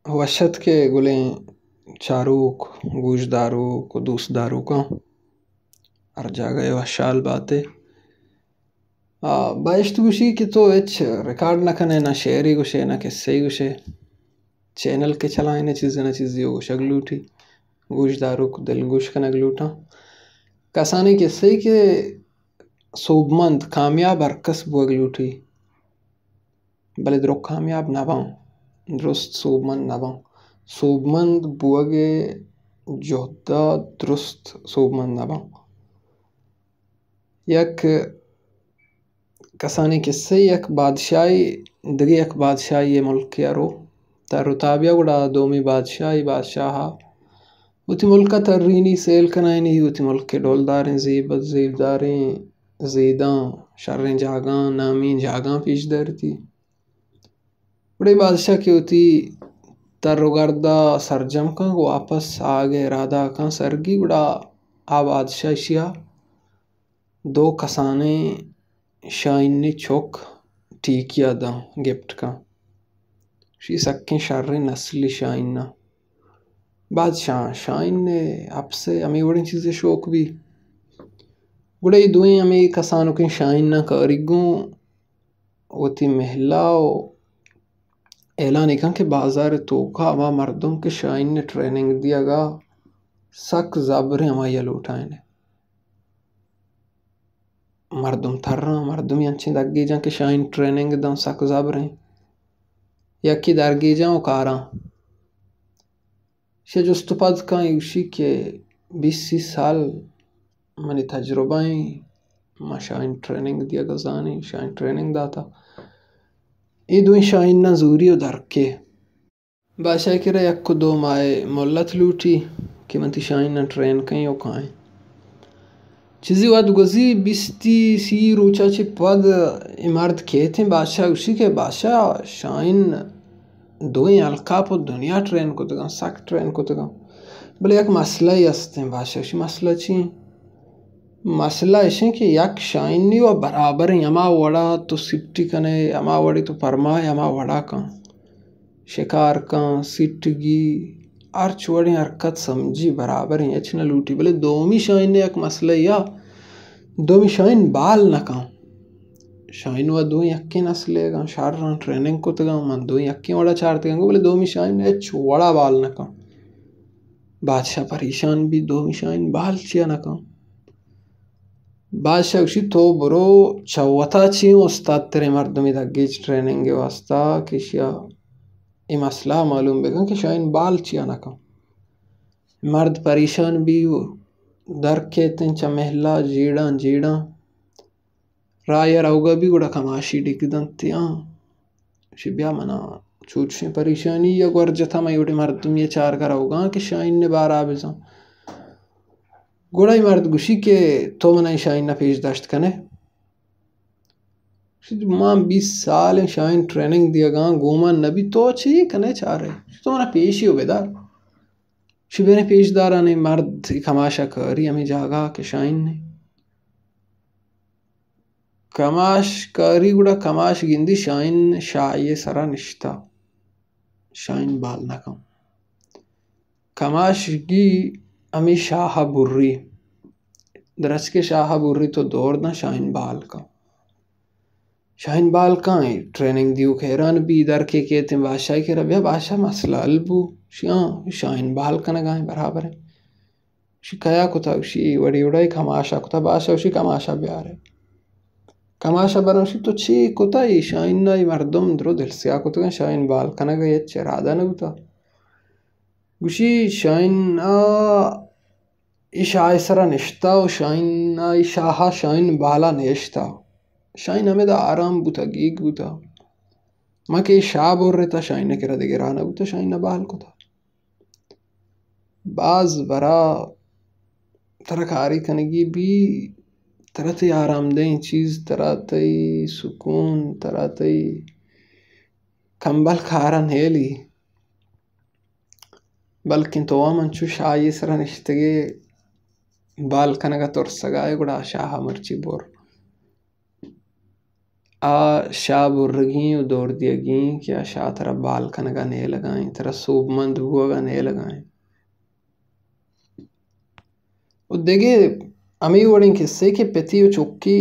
وش اتک ئے گلیں چاروک، گوشداروک و دوستداروکاں، ہر جاگہ ءَ وشحال بات ئے۔ آ، بہشت گوشی کہ تو ہچ ریکارڈ نہ کن ئے، نہ شعرے گوش ئے، نہ کسہ ئے گوش ئے۔ چینل کہ چلائین ئے، چیزے نہ چیزے و گوشگ لوٹی، گوشداروک دلگوش کنگ لوٹاں۔ کسانیں کسہ ئے کہ سوبمند، کامیاب ہر کس بوگ لوٹی، بلے درو کامیاب نہ باں، درست سوبمند نہ باں۔ سوبمند بوگ ءِ جہد ءَ درست سوبمند نہ باں۔ یک کسانیں کسہ ئے، یک بادشاہے دگہ یک بادشاہے ءِ ملکے ءَ رو، تر و تاب ءَ، گڑا دومی بادشاہے، بادشاہ ءَ وتی ملک ءَ ترینی، سیل کنائینی، وتی ملک ءِ ڈولداریں زیبت، زیبداریں زیداں، شریں جاگہاں، نامیں جاگہاں پیش دارتی۔ گڑا اے بادشاہ کہ وتی تر و گرد ءَ سرجم کن، واپس آگ ءِ ارادہ کن سرگی، گڑا آ بادشاہ اشی ءَ دو کسانیں شاہین ءِ چک ٹیکی ءَ داں، گپٹ کن۔ شی سکیں شریں نسلی شاہین ءَ۔ بادشاہ شاہین ءِ اپس ءِ ہمے وڑیں چیزے شوق بی۔ گڑا اے دوئیں ہمے کسانکیں شاہیناں کاریت گوں وتی محلہ ءَ و اعلان ئے کن کہ بازار ءِ توکا ہما مردم کہ شاہین ءِ ٹریننگ دیگ ءَ سک زبریں، ہمائی ءَ لوٹائین ئے۔ مردم تراں، مردمی انچیں درگیجاں کہ شاہین ٹریننگ داں، سک زبریں۔ یکے درگیجاں و کاراں۔ شہ جست و پد کن، ایشی کہ بیست سی سال منی تجربہ ایں، ما شاہین ٹریننگ دیگ ءَ زانیں، شاہین ٹریننگ داتا۔ اے دوئیں شاہیناں زوری و درکے۔ بادشاہ ءِ کرا یک و دو ماہ ءِ مہلت لوٹی کہ من تئی شاہیناں ٹرین کئیں و کائیں۔ چیزے وہد گوزی، بیستی سی روچا چہ پد اے مرد کیتیں، بادشاہ گوشی کہ بادشاہ، شاہین دوئیں الکاپ و دنیا ٹرین کتگاں، سک ٹرین کتگاں، بلے یک مسئلہ ئے استیں۔ بادشاہ گوشی، مسئلہ چی ایں؟ مسئلہ اشیں کہ یک شاہینی و برابریں، ہما وڑا تو سٹی کنے، ہما وڑی تو پرمائے، ہما وڑا کن۔ شکار کن، سٹگی، ہرچ وڑیں حرکت سمجھی برابریں، ہچ نہ لوٹی۔ بلے دومی شاہین ءِ یک مسئلہ یا، دومی شاہین بال نہ کن۔ شاہین و دوئیں یکیں نسلے گاں، شر آں، ٹریننگ کتگاں، من دوئیں یکیں وڑا چارتگاں گوں، بلے دومی شاہین ہچ وڑا بال نہ کن۔ بادشاہ پریشان بی، دومی شاہین بال چیا نہ کن؟ بادشاہ گوشی، تو برو چہ وتا چی استاد تریں مردمے دگیج ٹریننگ ءِ واسطہ کہ اشیا اے مسئلہ معلوم بکن کہ شاہین بال چیا نہ کن۔ مرد پریشان بی و در کیتیں چہ محلہ، جیڑاں جیڑاں راہ ءَ روگا بی، گڑا کماشی ڈیک دنت، ہاں۔ گوشی، بیا منا چوچشیں پریشانی یا گور جتا، من اے وڑیں مردمی ءِ چارگا روگاں کہ شاہین ءِ بارا بزاں۔ گڑا اے مرد گوشی کہ تو منا اے شاہین ءَ پیش داشت کنے؟ گوشی، من بیست سال ایں شاہین ٹریننگ دیگاں، گوں من نبی، تو چی کنے چارے؟ گوشی، تو منا پیشی و بدار۔ گوشی، بریں پیش داران۔ اے مرد اے کماشا کاری ہمے جاگہ کہ شاہین نے۔ کماش کاری گڑا کماش گندی شاہین شاہی ءِ سرا نشتہ۔ شاہین بال نہ کن۔ کماش گی ہمے شاہ ءَ بری۔ درچکے شاہ ءَ بری تو دور داں شاہین بال کن۔ شاہین بال کن، اے ٹریننگ دیوک حیران بی، در کے کیتیں بادشاہ ءِ کرا، بیا بادشاہ مسئلہ حل بو۔ شی، ہاں، شاہین بال کنگا ایں، برابر ایں۔ گوشی، کیا کتا؟ گوشی، اے وڑی وڑا اے کماشا کتا۔ بادشاہ گوشی، کماشا بیارے۔ کماشا براں۔ گوشی، تو چی کتا؟ اے شاہین ءَ اے مردم درو دل سیاہ کتگاں، شاہین بال کنگ ءِ ہچ ارادہ نہ بوتا۔ گوشی، شاہین ءَ اے شاہ ءِ سرا نشتہ و شاہین ءَ، اے شاہ ءَ شاہین بالا نیشتہ۔ شاہین ہمیدا آرام بوتا، گیگ بوتا۔ ما کہ اے شاہ برتا، شاہین ءِ کرا دگہ راہ نہ بوتا، شاہین ءَ بال کتا۔ باز برا ترا کارے کنگی بی، ترا تئی آرام دہیں چیز، ترا تئی سکون، ترا تئی کمبل کارا نیلی۔ بلکیں تو ہم انچو شاہی سرا نشتگے، بال کنگا ترسگائے، گڑا شاہ مرچی بر۔ آ شاہ برگی و دور دیگی کہ آ شاہ ترا بال کنگا نیلگائیں، ترا سوبمند بوگا نیلگائیں۔ و دگہ ہمے وڑیں کسے کہ پتی و چکی،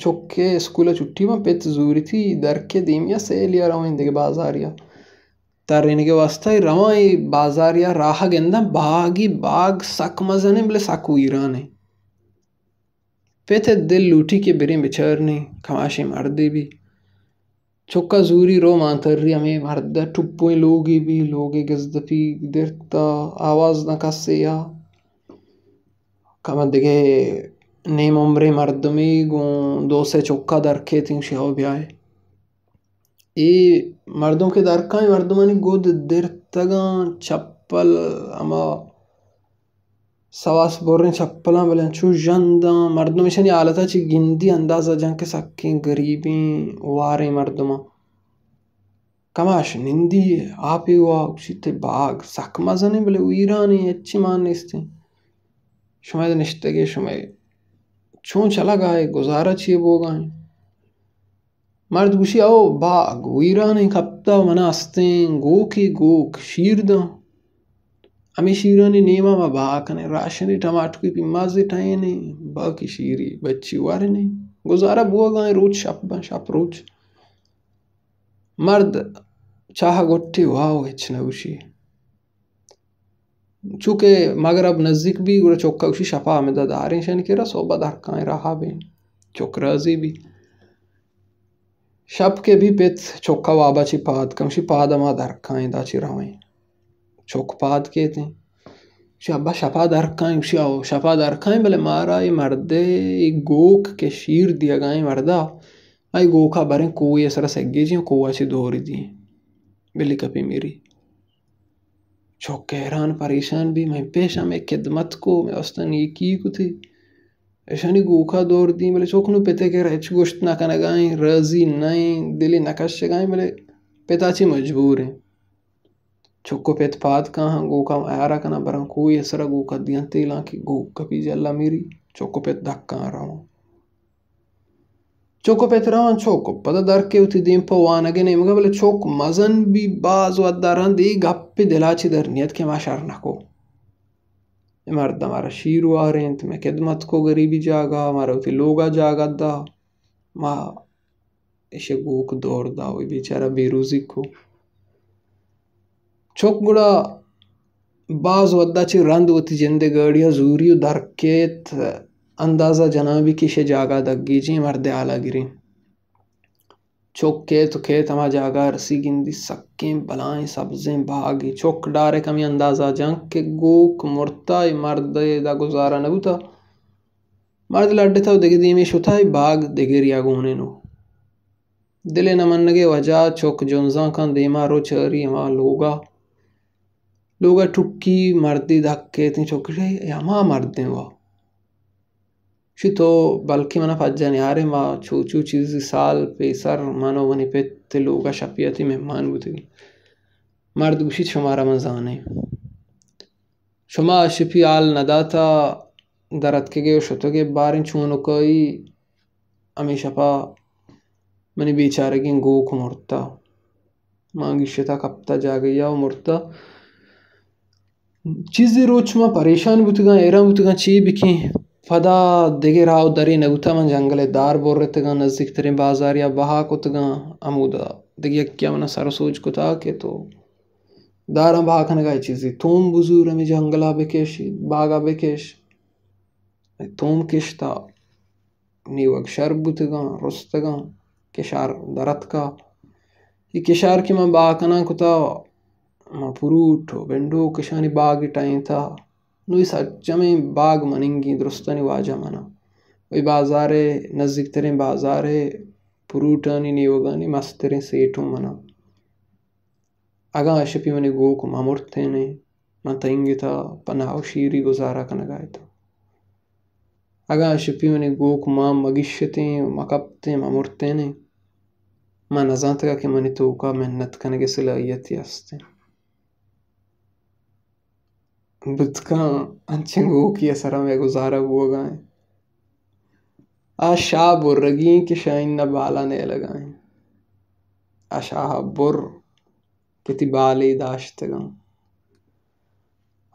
چکے اسکول ءَ چھٹی باں، پت زوریتی درکے دیمیا سیلیا رویں دگہ بازاریا ترینگے واسطہ۔ اے رواں اے بازاریا راہ گنداں، باگی باگ سک مزنیں بلے سک ویرانیں۔ پت ءِ دل لوٹی کہ بریں بچارنیں کماشیں مردے بی۔ چکا زوری رو مانتری ہمے مرد ءِ ٹپویں لوگے بی، لوگے گزدپی درتا، آواز داں کسے یا۔ کمے دگہ نیم عمریں مردمے گوں دو سے چکا درکیتیں، شیاو بیائے۔ اے مردم کہ درکائیں، مردمانی گد درتگاں، چپل ہما سواس بریں چپلاں، بلے انچو ژنداں، مردم ایشانی حالتا چہ گندی اندازہ جنگ کہ سکیں گریبیں واریں مردماں۔ کماش نندی، آپے وا، گوشیت باگ سک مزنیں بلے ویرانیں، ہچی مان نیستیں۔ شمئے نشتگے، شمئے چون چلگائے، گزارہ چی بوگائیں؟ مرد گوشی، او باگ ویرانیں، کپتا، منا استیں گوکے، گوک شیر داں۔ ہمے شیرانی نیما ما بہا کنیں، راشنی ٹماٹکی پیمازی ٹہینیں، باقی شیری بچی وارنیں۔ گزارہ بوگائیں، روچ شپ بن، شپ روچ۔ مرد چاہ گٹی واو ہچ نہ گوشی۔ چونکہ مغرب نزیک بی، گڑا چکا گوشی، شپا ہمدا داریں شن کرا، صبح درکائیں راہا بیں۔ چک راضی بی۔ شپ کہ بی، پت چکا وابا چی پاد کن، گوشی، پادا ما درکائیں، دا چی رویں۔ چک پاد کیتیں۔ گوشی، ابا شپا درکائیں؟ گوشی، او شپا درکائیں، بلے مارا اے مردے، اے گوک کہ شیر دیگائیں مردا، آئی گوکا بریں کوہے سرا سگیجیں، کوہا چی دوری دیں، بلی کپی میری۔ چک حیران پریشان بی، مئے پیش ہمے خدمت کو، مئے واسطہ نیکی کتی۔ ایشانی گوکا دور دیں، بلے چک نوں پتے کرا ہچ گوشت نہ کنگائیں، راضی نئیں، دلی نہ کشگائیں، بلے پتا چی مجبوریں۔ چک و پت پاد کاہاں، گوکا میارا کناں، براں کوہی سرا گوکا دیاں تیلاں کہ گوک کپی جلا میری، چک و پت دھکاں رواں۔ چک و پت رواں، چک پدا در کے وتی دیم پہ وانگ ء نیمگ ء، بلے چک مزن بی، باز ودا رند، اے گپ دلا چہ در نیت کہ ما شر نکو۔ اے مرد مارا شیر وارینت، مئے خدمت کو، گریبی جاگہ، مارا وتی لوگا جاگہ دا، ما ایشی گوک دور دا، وی بیچارہ بیروزی کو۔ چک گڑا باز ودا چہ رند وتی جندے گاڑی ء زوری و در کیت، اندازہ جناں بی کہ ایشی جاگہ دگیجیں، مردے حالا گریں۔ چک کیت و کیت ہما جاگہ رسی، گندی سکیں بلائیں سبزیں باگے۔ چک ڈائریکٹ ہمے اندازہ جنگ کہ گوک مرتا، اے مرد ادا گزارہ نہ بوتا۔ مرد لڈتا و دگہ دیمے شتا، اے باگ دگریا گونینو۔ دلے نہ منگے وجہ چک جنزاں کن دیما رو چاری ہما لوگا۔ لوگا ٹکی مردے دھک کیتیں، چک گشے، اے ہما مردیں وا۔ شی تو بلکیں منا پجا نیارے، ما چو چو چیزی سال پیسر من و منی پت لوگا شپی ء تئی مہمان بوتگیں۔ مرد گوشیت، شمارا من زانیں۔ شما شپی حال نداتا، در اتکگے و شتگے، باریں چونکائی ہمے شپا منی بیچارگیں گوک مرتا۔ ما گیشتا کپتا جاگہیا و مرتا۔ چیزے روچ ما پریشان بوتگاں، حیران بوتگاں چے بکیں۔ پدا دگہ راہ و درے نبوتا، من جنگلے دار برتگاں، نزیکتریں بازاریا بہا کتگاں۔ ہمودا دگہ یکیا منا سر و سوج کتا کہ تو داراں بہا کنگا چیزے توم بزور، ہمے جنگلا بکش، باگا بکش۔ توم کشتا۔ نیوگ شر بوتگاں، رستگاں، کشار در اتکا۔ اے کشار کہ من بہا کنان کتا، ما پروٹ و بنڈوک اشانی باگے ٹہینتا۔ نوں اے سرجمیں باگ مننگیں، درستانی واجہ منا۔ و اے بازارے، نزیکتریں بازارے، پروٹانی نیوگانی مستریں سیٹوں منا۔ اگاں آ شپی منی گوک مہ مرتینیں، من تنگتا پہ ناہ و شیری گزارہ کنگا اتاں۔ اگاں آ شپی منی گوک مان مہ گیشتیں و مہ کپتیں، مہ مرتینیں، من نزانتگا کہ منی توکا منت کنگے صلاحیتے استیں۔ بوتکاں انچیں گوکے ء سرا مئے گزارہ بوگا انت۔ آ شاہ برگی ایں کہ شاہین ءَ بالا نیلگا ایں۔ آ شاہ ءَ بر کہ تئی بالے داشتگاں۔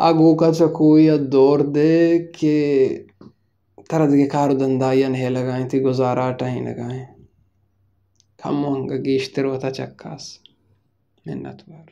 آ گوکا چہ کوہی ءَ دور دے کہ ترا دگہ کار و دندائی ءَ نیلگا ایں، تئی گزارہ ٹہینگا ایں۔ کمو انگہ گیشتر وتا چکاس۔ منتوار۔